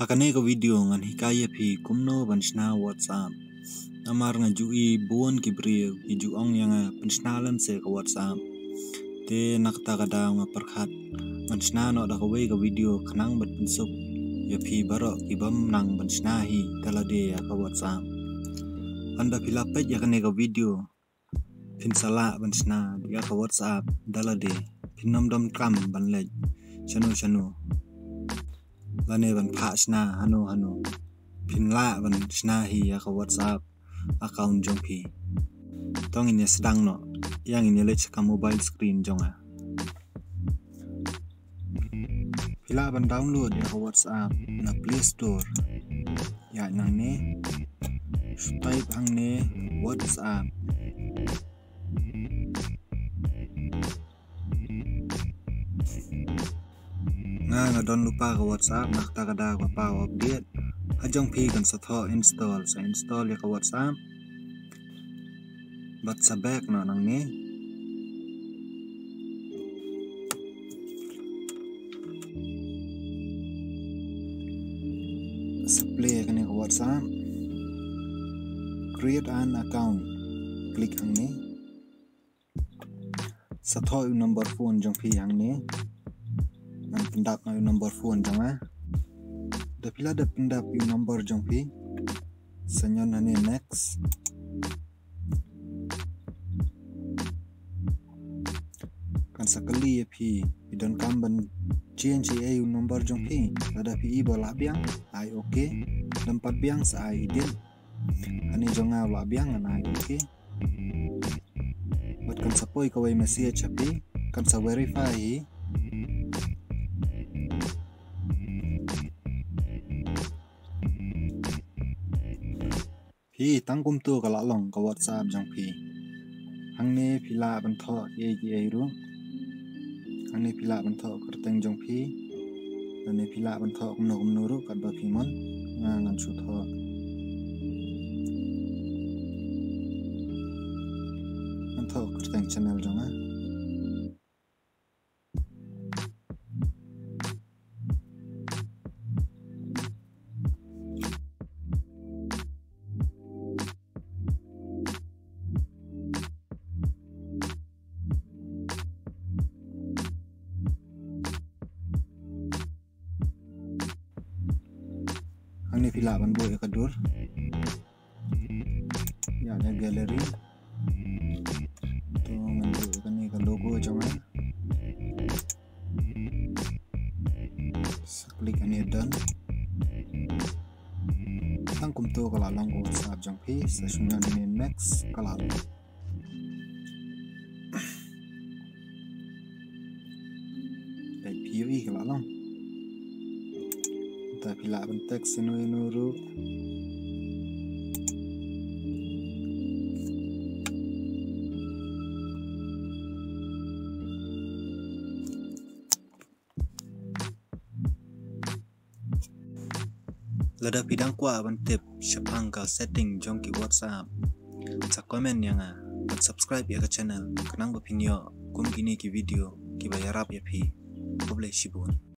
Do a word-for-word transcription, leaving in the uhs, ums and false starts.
Kane ka video ngan hikai ïa phi kumno ban shna WhatsApp. Namar nga ju i bun ki briew ki ju ong ïa nga pynshna lem se ka WhatsApp. Te na kata ka daw nga pyrkhat ngan shna noh da kawei ka video khnang ban pynsuk ïa phi baroh ki bym nang ban shna hi da lade ïa ka WhatsApp. Hynda phi la peit ïa kane ka video phin sa lah ban shna ïa ka WhatsApp da lade, phin nym donkam ban leit shano shano lane ban phah shna hano hano. Phin lah ban shna hi ïa ka WhatsApp account jong phi. To ngin ïa sdang noh, ïa ngin ïa leit sha ka mobile screen jong nga. Phi lah ban download ïa ka WhatsApp na Play Store. Ïa nangne, type hangne WhatsApp. Nga nga don lypa ka WhatsApp, na kata ka daw ka paw update. Ha jong phi kan sa thoh install, sa install ïa ka WhatsApp. Bad sa back noh nangne. Sa play ïa kane ka WhatsApp. Create an account. Click hangne. Sa thoh ïa u number phone jong phi hangne. Ngan pyndap noh ïa u number phone jong nga. Da phi la dep pyndap ïa u number jong phi, sa ñion hangne next. Kan sa kylli ïa phi, phi donkam ban change ei ei u number jong phi. Lada phi i ba lah biang, ai okay. Lada ym pat biang sa ai edit. Hangne jong nga lah biang, ngan ai okay. Bad kan sa poi kawei message ha phi, kan sa verify hi. Phi, tang kumto ka lah long ka WhatsApp jong phi. Hangne phi lah ban thoh ei ei ruh. Hangne phi lah ban thoh kyrteng jong phi. Hangne phi lah ban thoh kumno kumno ruh katba phi mon. Nga ngan shu thoh, ngan thoh kyrteng channel jong nga. Hangne phi lah ban buh ïa ka dur. Ïa ka gallery. To ngan buh ïa kane ka logo jong nga. Sa click hangne done. Tang kumto ka lah long ka WhatsApp jong phi, sa shu ñion hangne next ka lah long. Peit phi ïohi ka lah long. Te phi lah ban text ïano ïano ruh. Lada phi dang kwah ban tip shaphang ka setting jong ki WhatsApp, sa comment ïa nga bad subscribe ïa ka channel khnang ba phin ïoh kum kine ki video kiba ïarap ïa phi. Khublei shibun.